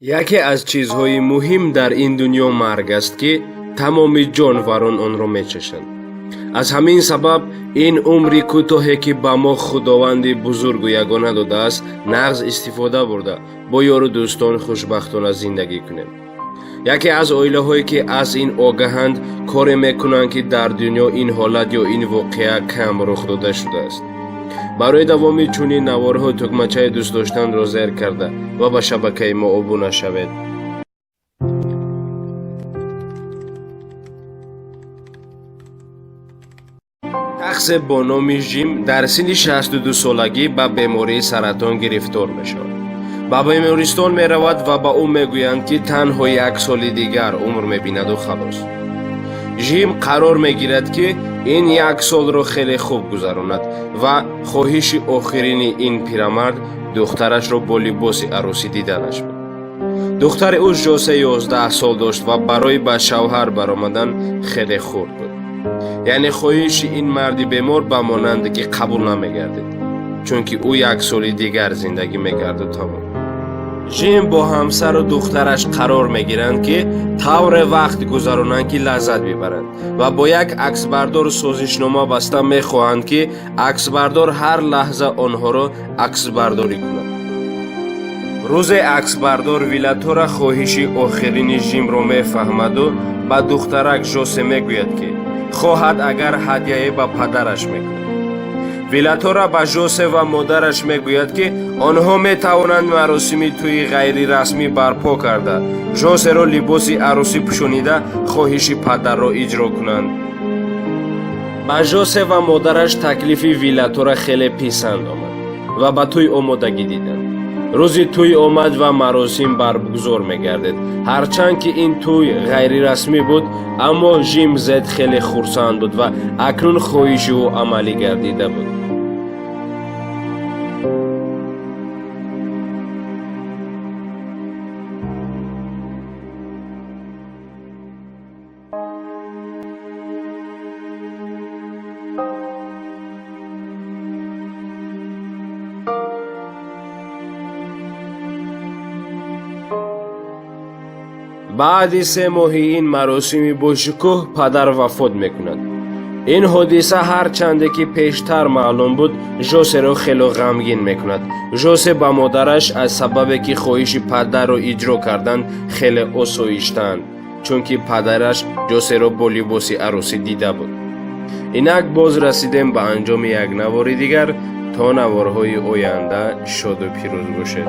Яке аз чизҳои муҳим дар ин дунё марг аст, ки тамоми ҷонварон онро мечашанд. Аз ҳамин сабаб ин умри кӯтоҳе, ки ба мо Худованди бузургу ягона додааст, нағз истифода бурда, бо ёру дӯстон хушбахтона зиндагӣ кунем. Яке аз оилаҳое, ки аз ин огаҳанд, коре мекунанд, ки дар дунё ин ҳолат ё ин воқеа кам рух дода шудааст. Барои давоми чунин наворҳо тугмачаи дӯст доштанро зер карда ва ба шабакаи мо обуна шавед. Шахсе бо номи Жим дар синни 62 солагӣ ба бемории саратон гирифтор мешавад. Ба бемористон меравад ва ба ӯ мегӯянд, ки танҳо як соли дигар умр мебинаду халос. Жим қарор мегирад, ки ин як солро хеле хуб гузаронад ва хоҳиши охирини ин пирамард духтарашро бо либоси арӯсӣ диданаш буд. Духтари ӯ Жосе 11 сол дошт ва барои ба шавҳар баромадан хеле хурд буд. Яъне хоҳиши ин марди бемор ба монанде ки қабул намегардид, чунки ӯ як соли дигар зиндагӣ мекарду тамом. Жим бо ҳамсару духтараш қарор мегиранд, ки тавре вақт гузаронанд, ки лаззат бибаранд, ва бо як аксбардор созишнома баста мехоҳанд, ки аксбардор ҳар лаҳза онҳоро аксбардорӣ кунад. Рӯзе аксбардор Вилатора хоҳиши охирини Жимро мефаҳмаду ба духтарак Жосе мегӯяд, ки хоҳад, агар ҳадяе ба падараш мекунад. Вилатора ба Жосе ва модараш мегӯяд, ки онҳо метавонанд маросими тӯи ғайрирасмӣ барпо карда, Жосеро либоси арӯсӣ пӯшонида, хоҳиши падарро иҷро кунанд. Ба Жосе ва модараш таклифи Вилатора хеле писанд омад ва ба тӯй омодагӣ диданд. Рӯзи тӯй омад ва маросим баргузор мегардид. Ҳарчанд ки ин тӯй ғайрирасмӣ буд, аммо Жим Зед хеле хурсанд буд ва акнун хоҳиши ӯ амалӣ гардида буд. Баъди 3 моҳи ин маросими бошукӯҳ падар вафот мекунад. Ин ҳодиса, ҳарчанде ки пештар маълум буд, Жосеро хело ғамгин мекунад. Жосе ба модараш аз сабабе, ки хоҳиши падарро иҷро карданд, хеле осоиштаанд, чунки падараш Ҷосеро бо либоси арӯсӣ дида буд. Инак боз расидем ба анҷоми як навори дигар. То наворҳои оянда шоду пирӯз бошед.